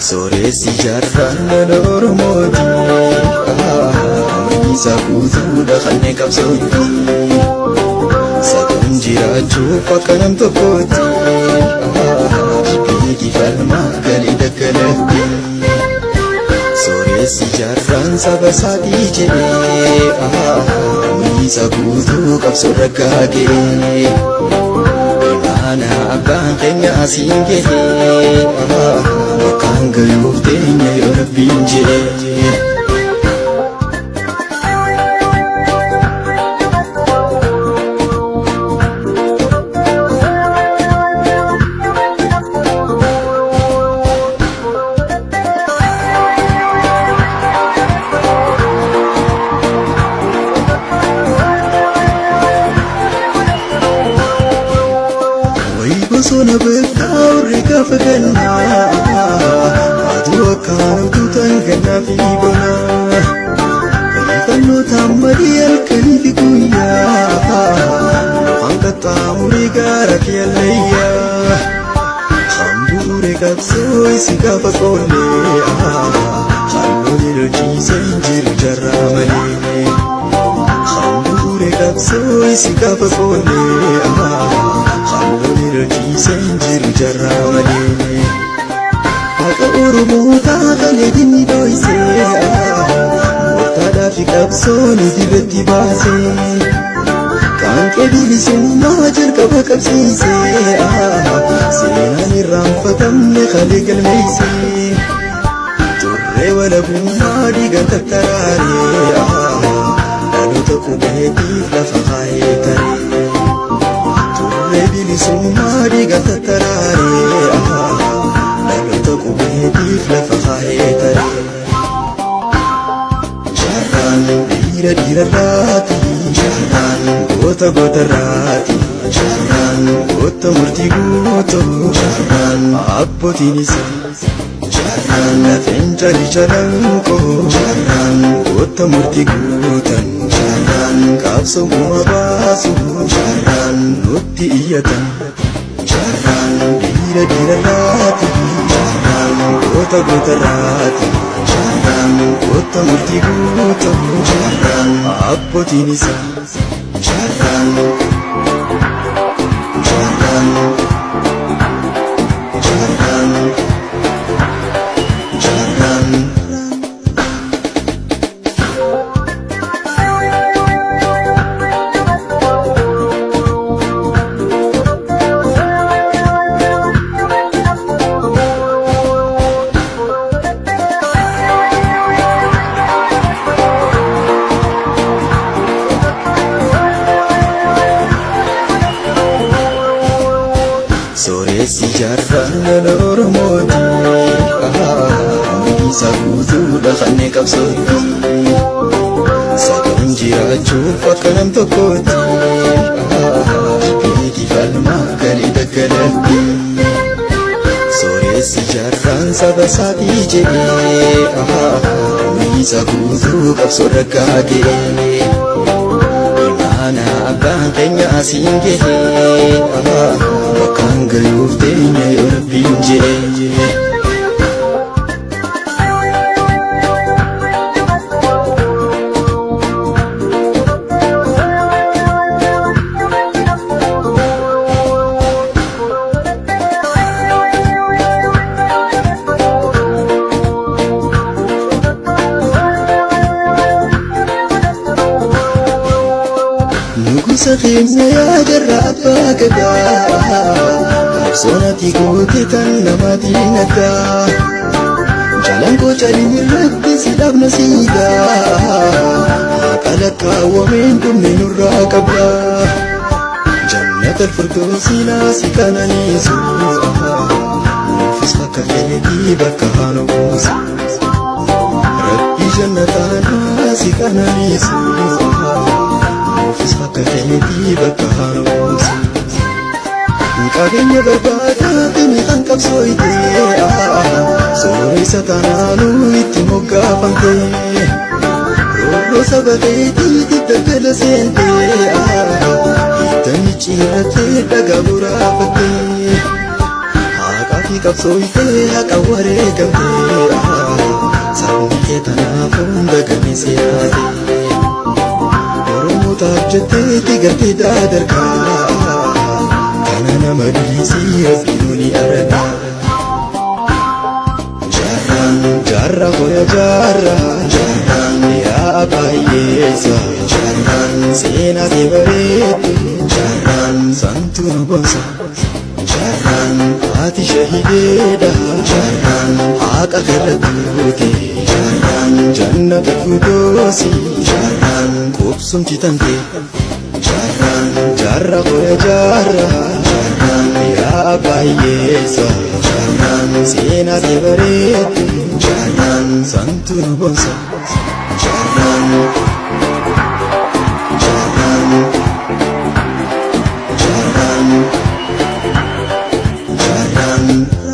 Sooressi jaarraan lola Oromooti. Umrii isaa guutuudha kanneen qabsootti. Saduun jiraachuuf akka nam tokkootti. Beeki falmaa galii daggalatti. Sooressi jaarraan saba isaatii jedhee. Umrii isaa guutuu qabsoo raggaagee. Imaana abbaan keenya asiin gahee. Bakkaan gayuuf teenya yoo rabbiin jedhee. Wayi bosona beektaa warri gaafa gannaa aduu akkaan tuutan gannaa fi bonaa Injifannoota ammadii halkanii fi guyyaa lafaan qaxxaamuree gaara fi allayyaa Hambuure qabsoo isi gaafa qoollee halluun lolchiisee hin jiru jarraa malee Hambuure qabsoo isi gaafa qoollee halluun lolchiisee hin jiru jarraa malee Haqa Oromootaa kalee dinni dhoysee murtaadhaa fi qabsoo nu dirratti baasee qaanqee bilisummaa jalqaba qabsiisee seenaan irraanfatamne kalee galmeessee turree walabummaa dhiigaan tattaraaree dhaloota qubeetiif lafa kaa'ee taree turree bilisummaa dhiigaan tattaraaree dhaloota qubeetiif lafa kaa'ee taree. Jaarraan dhiira dhiirarraati jaarraan goota gootarraati jaarraan goota murtii guutuu jaarraan abbootiin isaa jaarraan lafeen calii calanqoo jaarraan goota murtii guutan jaarraan qabsoo gumaa baasu jaarraan nutti iyyatan jaarraan dhiira dhiirarraati jaarraan goota gootarraati jaarraan goota murtii guutuu jaarraan abbootiin isaa jaarraan jaarraan jaarraan jaarraan. Sooressi jaarraan lola Oromooti. Umrii isaa guutuudha kanneen qabsootti. Saduun jiraachuuf akka nam tokkootti. Beeki falmaa galii daggalatti. Sooressi jaarraan saba isaatii jedhee umrii isaa guutuu qabsoo raggaagee. Imaana abbaan keenya asiin gahee bakkaan gayuuf teenya yoo rabbiin jedhee. Nugusa keenya yaa jarra abbaa gadaa qabsoon ati goote tan namaatiin addaa Jalanqoo calii irratti si dhabna siidaa haqa lakkaawwameen dhumne nurraa qabdaa Jannata alfirdoosiinaa si qananiisu nuufis bakka keetii bakka haanu buusu Rabbi jannataanaa si qananiisu nuufis bakka keetii bakka haanu buusu Qabeenya barbaadaatini kan qabsooyte sooressa tanaanuu itti moggaafamte roorroo saba keetiitti daggala seente hidda micciirrattee dhagaa boraafatte haqaa fi qabsooytee haqa wareegamtee, sabni kee tanaaf hunda gamee siyaate. Oromootaaf jetteetti gartee daadarkaa, kana nama dhiisii rabbiin ni argaa. Jaarraan jaarra hoya jaarra, jaarraan yaa baay'eessa, jaarraan seenaa kee bareeddu, jaarraan santu na boonsa, jaarraan ati shahideedha, jaarraan haqa irratti goote, jaarraan jannata gudoosi, jaarraan qubsumti tante, jaarraan jaarra hoya jaarra, jaarraan yaa baay'eessa, jaarraan seenaa kee bareeddu, jaarraan santu na boonsa, jaarraan jaarraan jaarraan jaarraan.